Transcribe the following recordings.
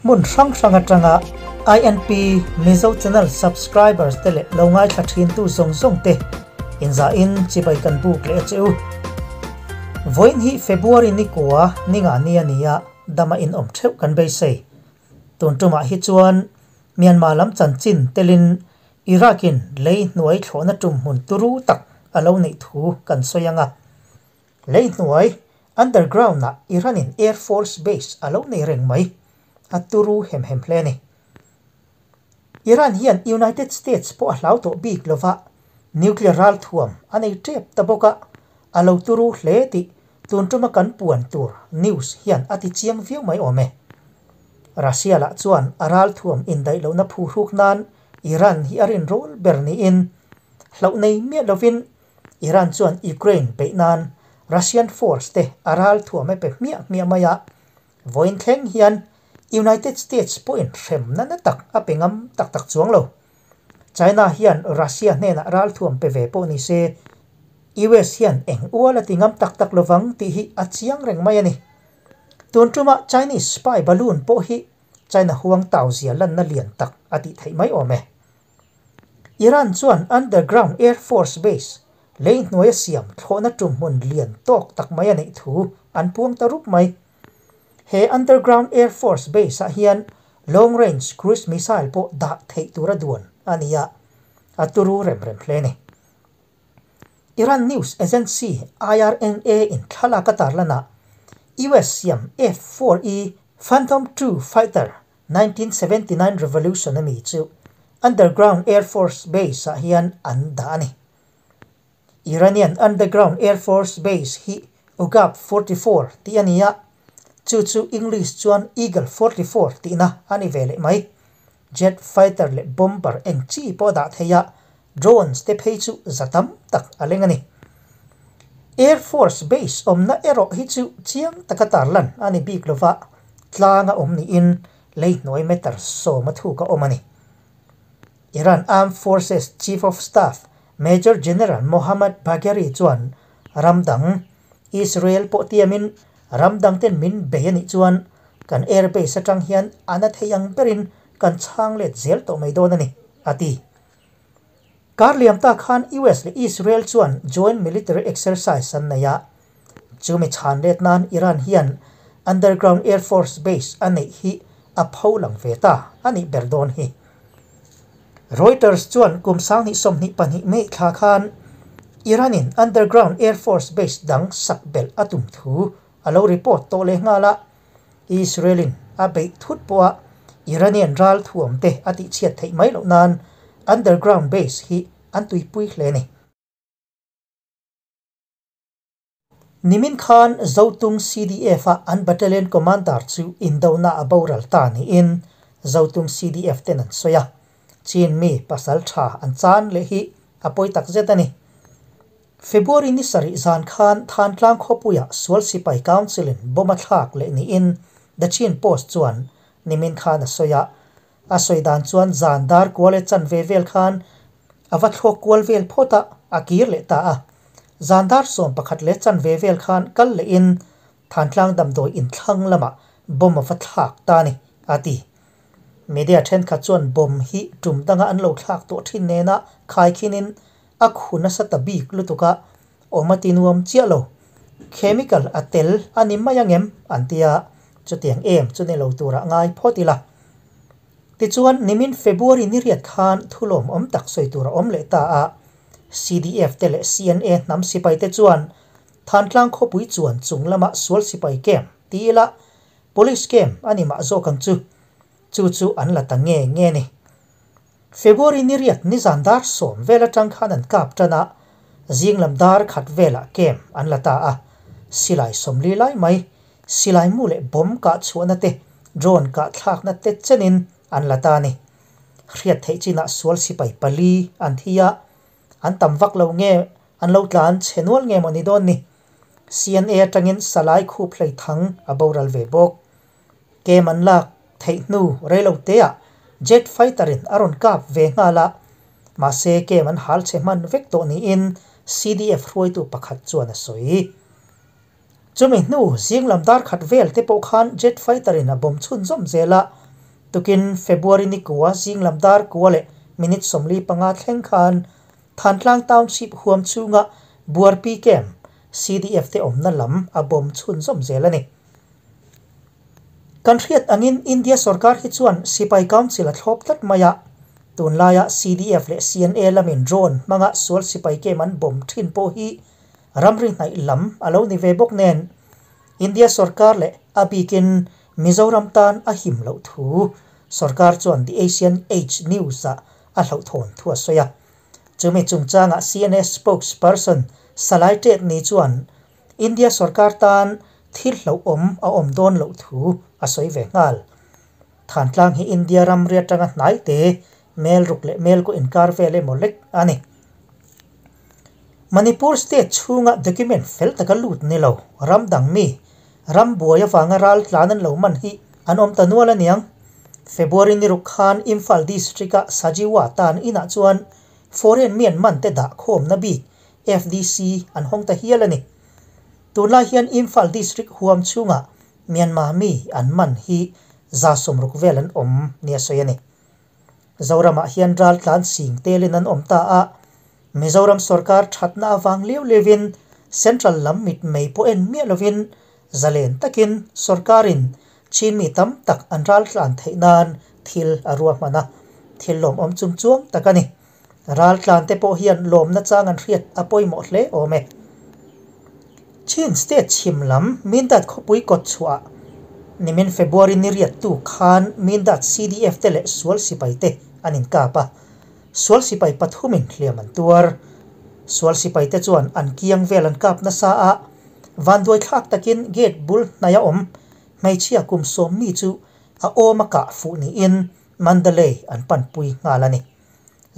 Hmun hrang hrang atanga INP Mizo Channel subscribers te leh lo ngaithla thintu zawng zawng te inzahin chibai kan buk leh a che u. Vawiin hi February ni kua ni nga ni a ni a, dama inawm theuh kan beisei. Tun tumah hi chuan Myanmar lam chanchin telin Iraq-in lei hnuai thlawhna tum hmun turu tak a lo neih thu kan sawi ang a. Lei hnuai, underground-ah Iran-in Air Force Base a lo nei reng mai, a turu hem hem hle a ni. Iran hian United States pawh a hlau tawh bik lova, nuclear ralthuam a nei tep ta bawk a, a lo turu hle tih tun tuma kan puan tur news hian a ti chiang viau mai awm e. Russia lah chuan a ralthuam indaih lohna phuhruk nan Iran hi a rinrawl ber niin hlauh nei miah lovin Iran chuan Ukraine beih nan Russian force te a ralthuam a pe hmiah hmiah mai a, vawiin thleng hian United States pawhin hremna na tak a pe ngam tak tak chuang lo. China hian Russia hnenah ralthuam pe ve pawh ni se, US hian eng ual a ti ngam tak tak lovang tih hi a chiang reng mai a ni. Tun tumah Chinese spy balloon pawh hi China huang tau zia lanna lian tak a tih theih mai awm e. Iran chuan underground air force base lei hnuaia siam thlawhna tum hmun lian tawk tak mai a neih thu an puang ta rup mai. He underground air force base ah hian long range cruise missile pawh dah theih tura duan a ni a, a turu rem rem hle a ni. Iran news agency IRNA in thlalak a tarlanah US siam F-4E Phantom 2 fighter 1979 Revolution ami chu Underground Air Force Base ah hian an dah a ni. Iranian Underground Air Force Base hi Ugab 44 tih a ni a, chu chu English chuan Eagle 44 tihna a ni ve leh mai. Jet fighter leh bomber eng chi pawh a dah thei a, drones te phei chu za tam tak a leng a ni. Air Force Base awmna erawh hi chu chiang taka tarlan a ni bik lova, tlanga awm niin lei hnuai meter sawma thuk a awm a ni. Iran Armed Forces Chief of Staff Major General Mohammad Bagheri chuan ram dang, Israel pawh tiamin ram dangten min bei a nih chuan kan air base atang hian a na thei ang berin kan chhang let zel tawh mai dawn a ni, a ti. Kar liam ta khan US leh Israel chuan joint military exercise an nei a, chumi chhan let nan Iran hian underground air force base a neih hi a pho lang ve ta a nih ber dawn hi. Reuters chuan kum 2022 May thla khan Iran-in underground air force base dang sak belh a tum thu a lo report tawh leh nghal a, Israel-in a beih thut pawha Iranian ral thuam te a tihchhiat theih mai loh nan underground base hi an tuipui hle a ni. Nimin khan Zotung CDF-a an Battalion Commander chu indona a boral ta niin Zotung CDF ten an sawi a. Chin mi pasal tha an chan leh hi a pawi tak zet a ni. February ni sarih zan khan Thantlang khawpuiah Sual Sipai Council-in bomb a thlak leh niin The Chin Post chuan nimin khan a sawi a. A sawi dan chuan zan dar kual e chanve vel khan a va thlawk kual vel phawt a, a kir leh ta a. Zan dar 11 leh chanve vel khan kal lehin Thantlang damdawi inthlang lamah bomb a va thlak ta a ni, a ti. Media thenkhat chuan bomb hi tum danga an lo thlak tawh thin nena khaikhinin a khu nasa ta bik lutuk a, awm a ti nuam chiah lo. Chemical a tel a ni mai ang em? an ti a, chutiang em chu ni lo turah ngai phawt ila. Tichuan, nimin February ni riat khan thulawm awm tak sawi tur a awm leh ta a, CDF te leh CNA hnam sipai te chuan Thantlang khawpui chuan chung lama sual sipai camp ti ila Police camp a ni mah zawk ang chu, chu chu an la ta nge nge ni. February ni riat nizan dar 10 vel atang khan an kap tan a, zing lam dar khat velah camp an la ta a, silai 40 lai mai, silai mu leh bomb kah chhuahna te, drone kah thlakna te chenin an la ta a ni. Hriat theih chinah sual sipai pali an thi a, an tam vak lo nge an lo tlan chhe nual nge maw ni dawn ni. CNA atangin salai khup hlei thang a boral ve bawk. Kem an lak theih hnu reilo teah jet fighter in a rawn kap ve nghal a, mahse kem an hal chhe hman vek tawh niin CDF hruaitu pakhat chuan a sawi. Chumi hnu zing lam dar khat vel te pawh khan jet fighter in a bomb chhunzawm zel a, Tukin February ni kua zing lam dar kua leh minute 45 thleng khan Thantlang Township huam chhunga Buarpi Camp CDF te awmna lam a bomb chhunzawm zel a ni. Kan hriat angin India sorkar hi chuan Sipai Council a thlawp tlat mai a, tunlaia CDF leh CNA lamin drone hmanga sual sipai camp an bomb thin pawh hi ramri hnaih lam a lo ni ve bawk nen India sorkar leh a bikin Mizoram tan a him loh thu sorkar chuan The Asian Age News-ah a hlauhthawn thu a sawi a. Chumi chungchangah CNA spokesperson Salai Tet Ni chuan India sorkar tan thil hlauhawm a awm dawn loh thu a sawi ve nghal. Thantlang hi India ramri atanga hnai te, mel ruk leh mel kaw inkar vel emaw lek a ni. Manipur state chhunga document fel taka lut ni lo, ram dang mi, ram buai avanga ral tlan an lo man hi an awm ta nual a niang. February ni ruk khan Imphal district-a Sajiwa tan inah chuan foreign mi an man te dah khawmna bik FDC an hawng ta hial a ni. Tunlai hian Imphal district huam chhungah Myanmar mi an man hi 60 vel an awm nia sawi a ni. Zoramah hian ral tlan sing telin an awm ta a, Mizoram sorkar thatna avang liau liauin Central lam mit mei pawh en miah lovin zalen takin sorkarin Chin mi tam tak an ral tlan theih nan thil a ruahman a, thil lawmawm chung chuang tak a ni. Ral tlan te pawh hian lawmna chang an hriat a pawimawh hle awm e. Chin state chhim lam Mindat khawpui kawt chhuah nimin February ni riat tu khan Mindat CDF te leh sual sipai te an inkap a, sual sipai pathumin hliam an tuar. Sual sipai te chuan an kiang vel an kap nasa a, vanduai thlak takin gate bul hnaia awm hmeichhia kum sawm mi chu a awm a kah fuh niin Mandalay an panpui nghal a ni.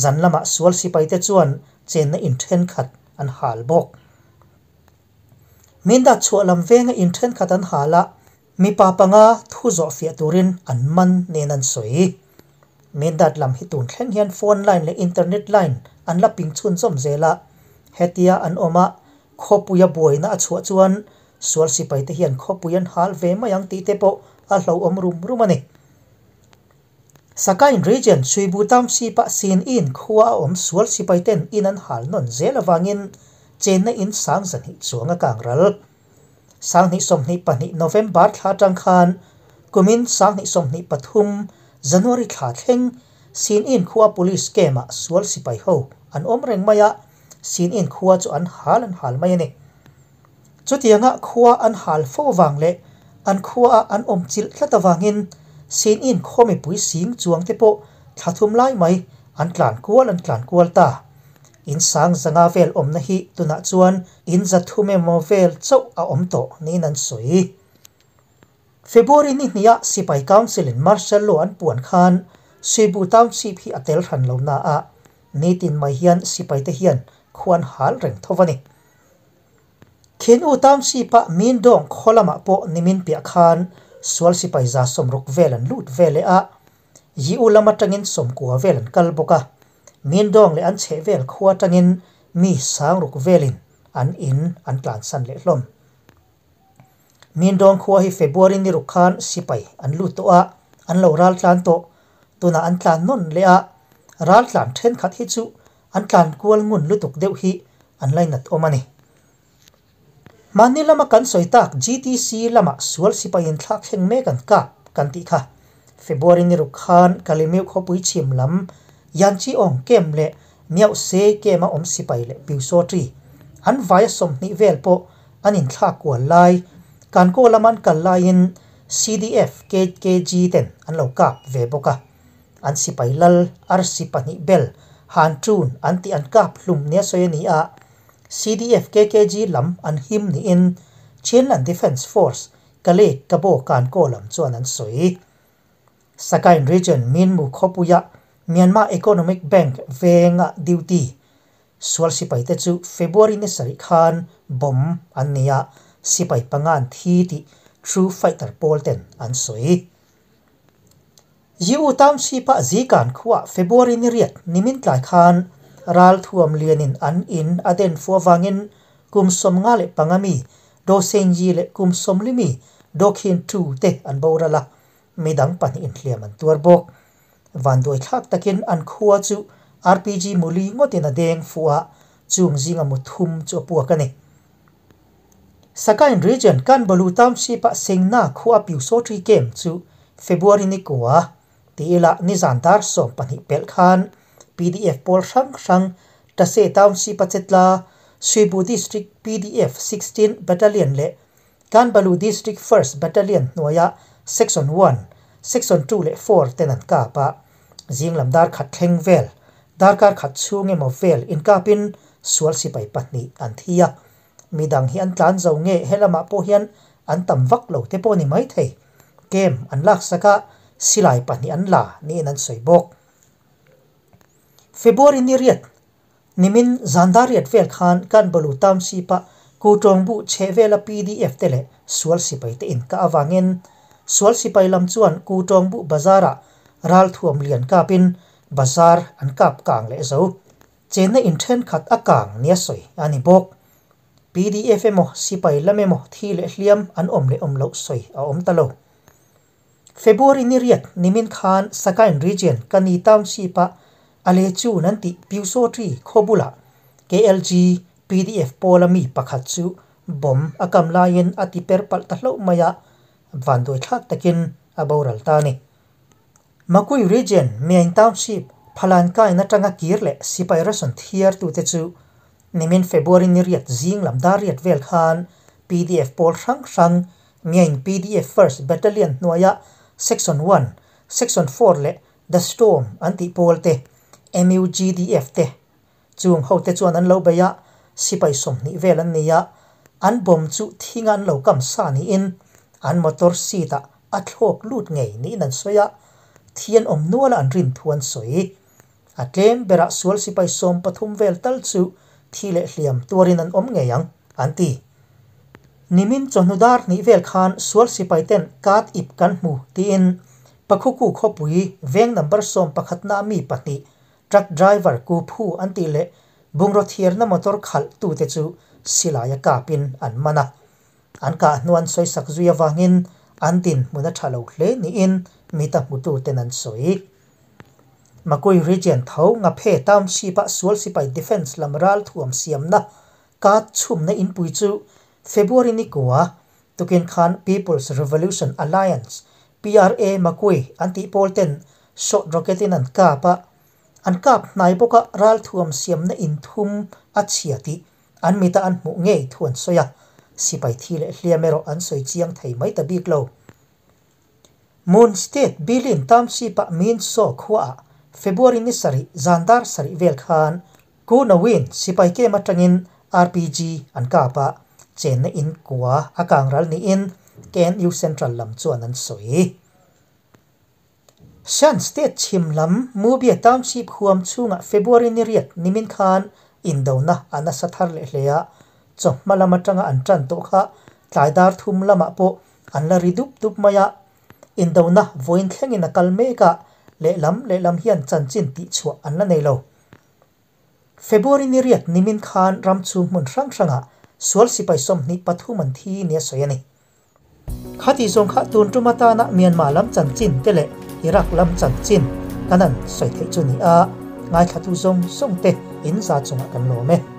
Zan lamah sual sipai te chuan chenna in thenkhat an hal bawk. Mindat chhuah lam venga in thenkhat an hal a, mipa panga thu zawh fiah turin an man nen an sawi. Mindat lam hi tun thleng hian phone line leh internet line an la ping chhunzawm zel a, hetia an awm a, khawpuia buaina a chhuah chuan sual sipai te hian khawpui an hal ve mai ang tih te pawh a hlauhawm rum rum a ni. Sakain Region Suibu Township-ah Sin In khua a awm sual sipai ten in an hal nawn zel avangin chenna in 20,000 chuang a kang ral. 2022 November thla atang khan kumin 2023 January thla thleng Sin In khua Police Camp-ah sual sipai ho an awm reng mai a, Sin In khua chu an hal an hal mai a ni. Chutianga khua an hal fo avang leh an khuaah an awm chilh tlat avangin Sin In khaw mipui sing chuang te pawh thla thum lai mai an tlan kual an tlan kual ta. In 500 vel awmna hi tunah chuan in 300 emaw vel chauh a awm tawh niin an sawi. February ni hniah Sipai Council in Martial Law an puan khan Suibu Township hi a tel hran lo na a, nitin mai hian sipai te hian khua an hal reng tho a ni. Khin U Township-ah Mindong khaw lamah pawh nimin piah khan sual sipai 60 vel an lut ve leh a, Yi U lam atangin 90 vel an kal bawk a, Mindong leh an chheh vel khua atangin mi 60 velin an in an tlansan leh hlawm. Mindong khua hi February ni ruk khan sipai an lut tawh a, an lo ral tlan tawh. Tunah an tlan nawn leh a, ral tlan thenkhat hi chu an tlan kual ngun lutuk deuh hi an lainat awm a ni. Mahni lama kan sawi tak GTC lamah sual sipaiin thlak thleng mek an kap kan tih kha. February ni ruk khan Kalimiu khawpui chhim lam Yanchi Awng Camp leh Miauh Se Camp a awm sipai leh Piusawṭi an vaia 20 vel pawh an inthlak kual lai Kankaw lama an kal laiin CDF KKG ten an lo kap ve bawk a. An sipai lal arsi pahnih bel Han Chun an tih an kap hlum nia sawi a ni a, CDF KKG lam an him niin Chinland Defence Force Kale Kabo Kankaw lam chuan an sawi. Sakain Region Minmu khawpuia Myanmar Economic Bank venga duty sual sipai te chu February ni sarih khan bomb an ni a, sipai panga an thi tih True Fighter pawl ten an sawi. Yiu Township-ah Zikan khuah February ni riat nimin tlai khan ral thuam lianin an in a den fu avangin kum 55 mi Do Seng Yi leh kum 40 mi Do Khin Tu te an boral a. midang pahnihin hliam an tuar bawk. Vanduai thlak takin an khua chu RPG muli ngawtin a deng fuh a, chung zinga mu thum chu a puak a ni. Sakain Region Kanbalu Township-a Sengna khua Pyusawṭi Camp chu February ni kua ti ila nizan dar 12 pelh khan pdf pawl hrang hrang Tase Township-a chetla Suibu District pdf 16 Battalion leh Kanbalu District First Battalion hnuaia Section 1, Section 2 leh 4 ten an kap a, zinglam dar khat thleng vel, darkar khat chhung emaw vel inkapin sual sipai pahnih an thi a. Midang hi an tlan zo nge helamah pawh hian an tam vak lo te pawh a ni maithei. Camp an laksak a, silai pahnih an la niin an sawi bawk. February ni riat, nimin zan dar riat vel khan Kanbalu Township-a Kutawngbu chheh vela pdf te leh sual sipai te inkah avangin sual sipai lam chuan Kutawngbu bazar-ah ralthuam lian kapin bazar an kap kang leh zo. Chenna in thenkhat a kang nia sawi a ni bawk. Pdf emaw sipai lam emaw thi leh hliam an awm leh awm loh sawi a awm ta lo. February ni riat nimin khan Sakain Region Kani Township-a Alechun an tih Pyusawṭi khaw bulah KLG pdf pawla mi pakhat chu bomb a kam laiin a ti per palh ta hlauh mai a, vanduai thlak takin a boral ta a ni. Makui Region Myaing Township Phalankain atanga kir leh sipai ration thiartute chu nimin February ni riat zing lam dar riat vel khan pdf pawl hrang hrang Myaing pdf First Battalion hnuaia Section 1, Section 4 leh The Storm an tih pawl te, MUGDF te chung hote chuan an lo bei a, sipai 20 vel an ni a, an bomb chu thinga an lo kam sa niin an motor seat ah a thlawk lut ngei niin an sawi a, thi an awm nual a an rin thu an sawi. A tlem berah sual sipai 13 vel tal chu thi leh hliam tuarin an awm ngei ang, an ti. Nimin chawhnu dar hnih vel khan sual sipai ten kat ip kan hmu tiin Pakhuku khawpui veng number 11 na mi pahnih truck driver ku phu an tih leh bungraw thiarna motor khalh tute chu silaia kapin an man a. An kah hnu an sawisak zui avangin an dinhmun a tha lo hle niin mita hmututen an sawi. Makui Region tho Ngaphe Township-a sual sipai defence lam ralthuam siamna kat chhumna inpui chu February ni kua tukin khan People's Revolution Alliance, PRA Makui an tih pawl ten shot rocket in an kap a, an kap hnai bawk a ralthuam siamna in thum a chhia tih an mita an hmuh ngei thu an sawi a, sipai thi leh hliam erawh an sawi chiang thei mai ta bik lo. Mon State Bilin Township-a Min Saw khuaah February ni sarih zan dar sarih vel khan Ku Nawin sipai kem atangin RPG an kap a, chenna in kua a kang ral niin KNU Central lam chuan an sawi. Shan State chhim lam Mubia Township huam chhungah February ni riat nimin khan indona a nasa thar leh hle a, chawhma lam atanga an tan tawh kha tlai dar thum lamah pawh an la ri dup dup mai a, indona vawiin thlengin a kal mek a, lehlam lehlam hian chanchin tihchhuah an la nei lo. February ni riat nimin khan ram chhung hmun hrang hrangah sual sipai 23 an thi nia sawi a ni. Khati zawng kha tun tum atana Myanmar lam chanchin te leh Iraq lam chanchin kan an sawi theih chu ni a, ngaithlatu zawng zawng te in za chungah kan lawm e.